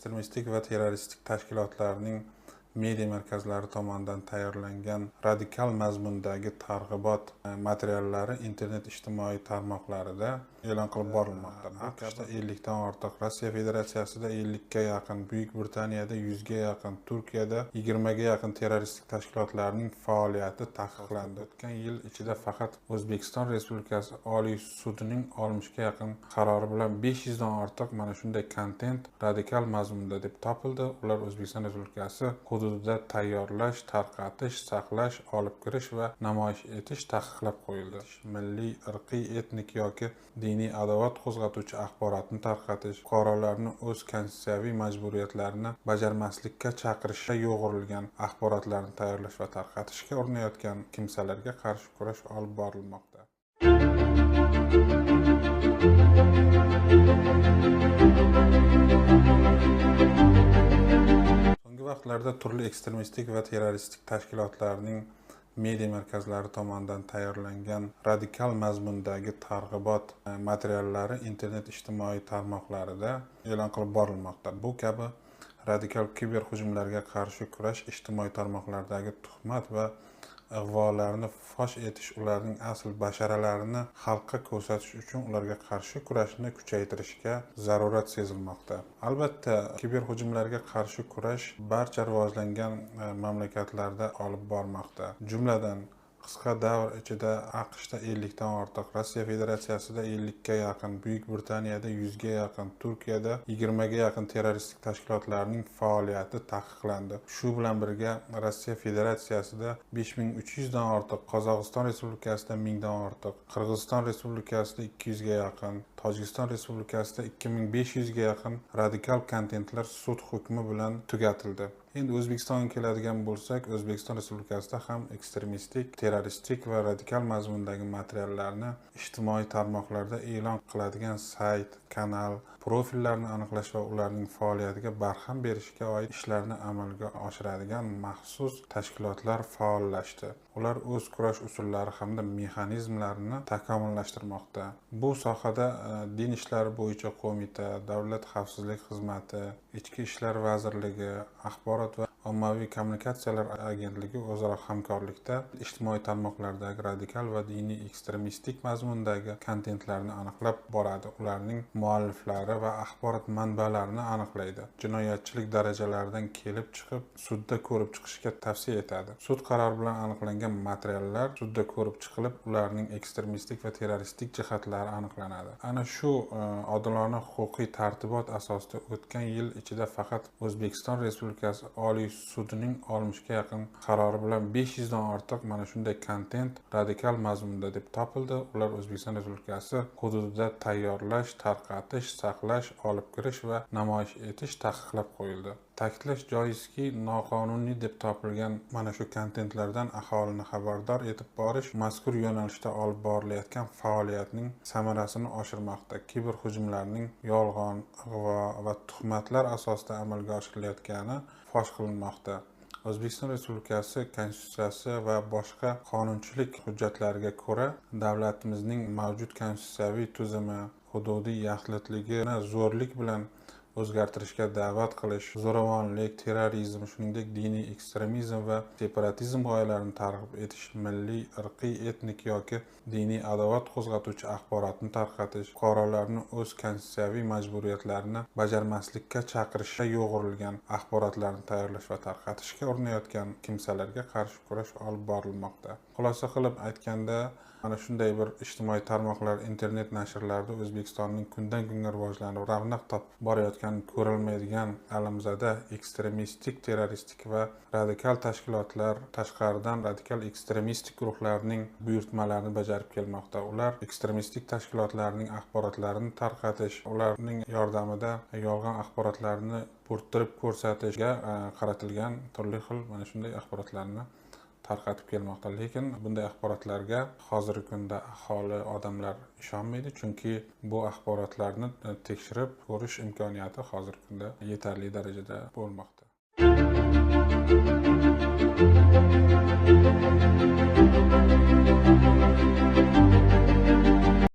ekstremistik va terroristik tashkilotlarning media markazlari tomonidan tayyorlangan radikal mazmundagi targ'ibot materiallari internet ijtimoiy tarmoqlarida e'lon qilib borilmoqda. AQShda 50 dan ortiq, Rossiya Federatsiyasida 50 ga yaqin, Buyuk Britaniyada 100 ga yaqin, Turkiyada 20 ga yaqin terroristik tashkilotlarning faoliyati taqiqlandi. O'tgan yil ichida faqat O'zbekiston Respublikasi Oliy sudining 60 ga yaqin qarori bilan 500 dan ortiq mana shunday kontent radikal mazmunda deb topildi. Ular O'zbekiston Respublikasi hududida tayyorlash, tarqatish, saqlash, olib kirish va namoyish etish taqiqlab qo'yildi. Milliy, irqiy, etnik yoki diniy adovat qo'zg'atuvchi axborotni tarqatish, fuqarolarni o'z konstitutsiyaviy majburiyatlarini bajarmaslikka chaqirishga yo'g'rilgan axborotlarni tayyorlash va tarqatishga urinayotgan kimsalarga qarshi kurash olib borilmoqda. So'nggi vaqtlarda turli ekstremistik va terroristik tashkilotlarning media markazlari tomonidan tayyorlangan radikal mazmundagi targ'ibot materiallari internet ijtimoiy tarmoqlarida e'lon qilib borilmoqda. Bu kabi radikal kiber hujumlarga qarshi kurash ijtimoiy tarmoqlardagi tuhmat va ig'volarni fosh etish, ularning asl basharalarini xalqqa ko'rsatish uchun ularga qarshi kurashni kuchaytirishga zarurat sezilmoqda. Albatta, kiber hujumlarga qarshi kurash barcha rivojlangan mamlakatlarda olib bormoqda. Jumladan, qisqa davr ichida AQShda 50 dan ortiq, Rossiya Federatsiyasida 50 ga yaqin, Buyuk Britaniyada 100 ga yaqin, Turkiyada 20 ga yaqin terroristik tashkilotlarning faoliyati taqiqlandi. Shu bilan birga Rossiya Federatsiyasida 5300 dan ortiq, Qozog'iston Respublikasida 1000 dan ortiq, Qirg'iziston Respublikasida 200 ga yaqin, Tojikiston Respublikasida 2500 ga yaqin radikal kontentlar sud hukmi bilan tugatildi. Endi O'zbekistonga keladigan bo'lsak, O'zbekiston Respublikasida ham ekstremistik, terroristik va radikal mazmundagi materiallarni ijtimoiy tarmoqlarda e'lon qiladigan sayt, kanal, profillarni aniqlash va ularning faoliyatiga barham berishga oid ishlarni amalga oshiradigan maxsus tashkilotlar faollashdi. Ular o'z kurash usullari hamda mexanizmlarini takomillashtirmoqda. Bu sohada Din ishlari bo'yicha qo'mita, Davlat xavfsizlik xizmati, Ichki ishlar vazirligi, Axborot va ommaviy kommunikatsiyalar agentligi o'zaro hamkorlikda ijtimoiy tarmoqlardagi radikal va diniy ekstremistik mazmundagi kontentlarni aniqlab boradi, ularning mualliflari va axborot manbalarini aniqlaydi, jinoyatchilik darajalaridan kelib chiqib sudda ko'rib chiqishga tavsiya etadi. Sud qarori bilan aniqlangan materiallar sudda ko'rib chiqilib, ularning ekstremistik va terroristik jihatlari aniqlanadi. Ana shu odilona huquqiy tartibot asosida o'tgan yil ichida faqat O'zbekiston Respublikasi Oliy sudining 60 ga yaqin qarori bilan 500 dan ortiq mana shunday kontent radikal mazmunda deb topildi. Ular O'zbekiston Respublikasi hududida tayyorlash, tarqatish, saqlash, olib kirish va namoyish etish taqiqlab qo'yildi. Ta'kidlash joizki, noqonuniy deb topilgan mana shu kontentlardan aholini xabardor etib borish mazkur yo'nalishda olib borilayotgan faoliyatning samarasini oshirmoqda. Kiber hujumlarning yolg'on, ig'vo va tuhmatlar asosida amalga oshirilayotgani fosh qilinmoqda. O'zbekiston Respublikasi Konstitutsiyasi va boshqa qonunchilik hujjatlariga ko'ra, davlatimizning mavjud konstitutsiyaviy tuzumi, hududiy yaxlitligini zo'rlik bilan o'zgartirishga da'vat qilish, zo'ravonlik, terrorizm, shuningdek diniy ekstremizm va separatizm g'oyalarini targ'ib etish, milliy, irqiy, etnik yoki diniy adovat qo'zg'atuvchi axborotni tarqatish, fuqarolarni o'z konstitutsiyaviy majburiyatlarini bajarmaslikka chaqirishga yo'g'rilgan axborotlarni tayyorlash va tarqatishga urinayotgan kimsalarga qarshi kurash olib borilmoqda. Xulosa qilib aytganda, mana shunday bir ijtimoiy tarmoqlar, internet nashrlarida O'zbekistonning kundan kunga rivojlanib, ravnaq topib borayotgan ko'rilmaydigan alamzada ekstremistik, terroristik va radikal tashkilotlar tashqaridan radikal ekstremistik guruhlarning buyurtmalarini bajarib kelmoqda. Ular ekstremistik tashkilotlarning axborotlarini tarqatish, ularning yordamida yolg'on axborotlarni bo'rttirib ko'rsatishga qaratilgan turli xil mana shunday axborotlarni tarqatib kelmoqda. Lekin bunday axborotlarga hozirgi kunda aholi, odamlar ishonmaydi, chunki bu axborotlarni tekshirib ko'rish imkoniyati hozirgi kunda yetarli darajada bo'lmoqda.